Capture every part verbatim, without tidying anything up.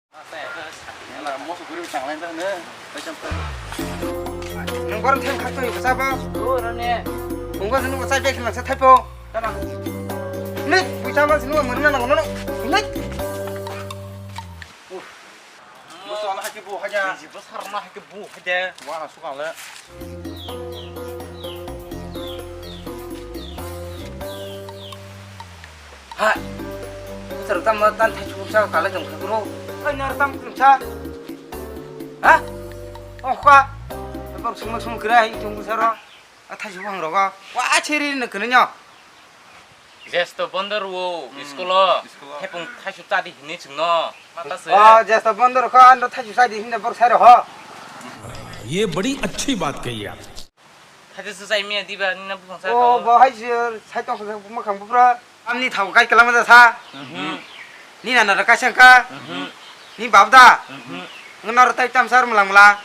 Nang borom theng khak tong sabo. Oro ne. Nunggo nunggo chai bek lang sa thaipo. Tama. Nik, puisa mas nunggo murna nang nono. Nik. Boso ana hake bo haja. Boso ana hake bo haja. Wa na suka le. Ha. Sir, tam tan thai chuksa kala jong khakro. Ai nar tam chuksa. Ha? Oh kha. Bang sung sung kira hi chung saro. A thai chukang rogo. Wa chiri na kene nyo. Jesto bondor wo, school o. School o. Hepung thai chuk ta di hini chungno. Mata se. Oh, jesto bondor kha ando thai chuk sa di hini bor sai ro ho. ये बड़ी अच्छी बात कही आप। Thaisa swchai miya diba nini bwsang saka o. O bo hai se sai tong sa bwkhang bupra. Amni thau kai kwlama da sa. Mhm. Ni nana da kaisa ka. Mhm. Ni bab da. Mhm. Ngna ro tai tam sar mlang mla.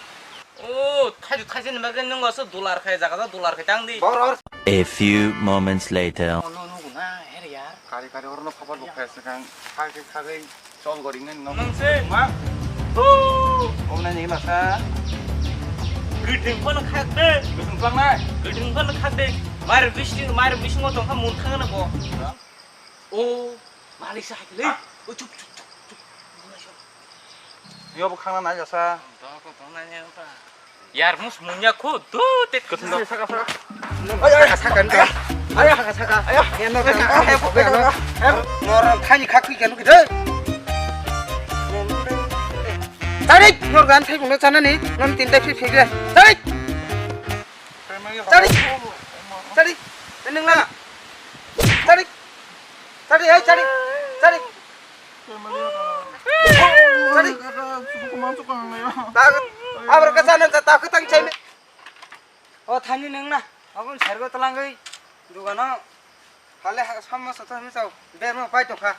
O thaidu thaisa ni bagwi nung oso dolar khai jaga da dolar khai tang di. Bor or. A few moments later. Ono nugu na her yar. Kari kari oro no khapar bo khai swkang. Khai khai khai. Chol gori ngai no. Nang se. Ma. Hu. Om nai ni masa. Giding pon khak de. Giding pon nai. Giding pon khak de. Mar bisti mar bisti mo tong kha mun khang na bo. Ha? O malik sa hai le. Ha? O chup chup chup chup. Yo bo khang na nai jasa. Tong ko tong nai ne ta. Yar mus munya ko do te. Saka saka. Ay ay saka ni. Ay saka saka. Ay. Ya no ka. Ay ko ka. Nor khani khak ki kanu ki de. Tarik nor gan thai buno chanani. Non tin ta phik phik de. Tarik. Tarik. Tarik. Nang na. Tarik. Tarik ay tarik. Tarik. Tadi. Abar ka sana ta ta khutang chai. O thani nang na. Abon sergo talangwi. Dugano. Hale ha sama sa thani chau. Berma pai to kha.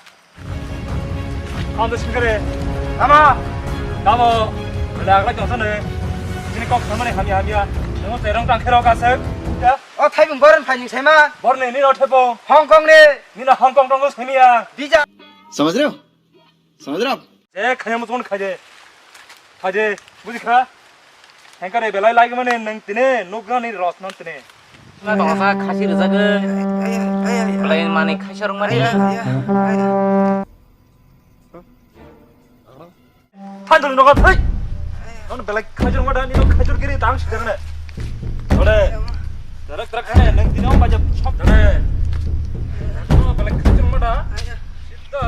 Kam to singkare. Tama. Tamo. Bela aglai tong sana. Sini kok sama ni hamya hamya. Nang terong tang khero ka sek. Ya. O thaibung boron phai ni saima. Bor ni ni rothe bo. Hong Kong ni. Ni na Hong Kong tong sini ya. Visa. समझ रहे हो? समझ रहे हो आप? Eh, khaya mo tong khaje. Khaje, buji kha? Hengkare belai lagi mane nang tine, nukna ni ros nang tine. Na tong sa khasi rwjak. Belai mani khaisa rung mani. Thandul nogo thai. Nang belai khajur mada ni khajur giri tang sidang ne. Ore. Tarak tarak ne nang tine om baja chop ne. Nang belai khajur mada. Sita.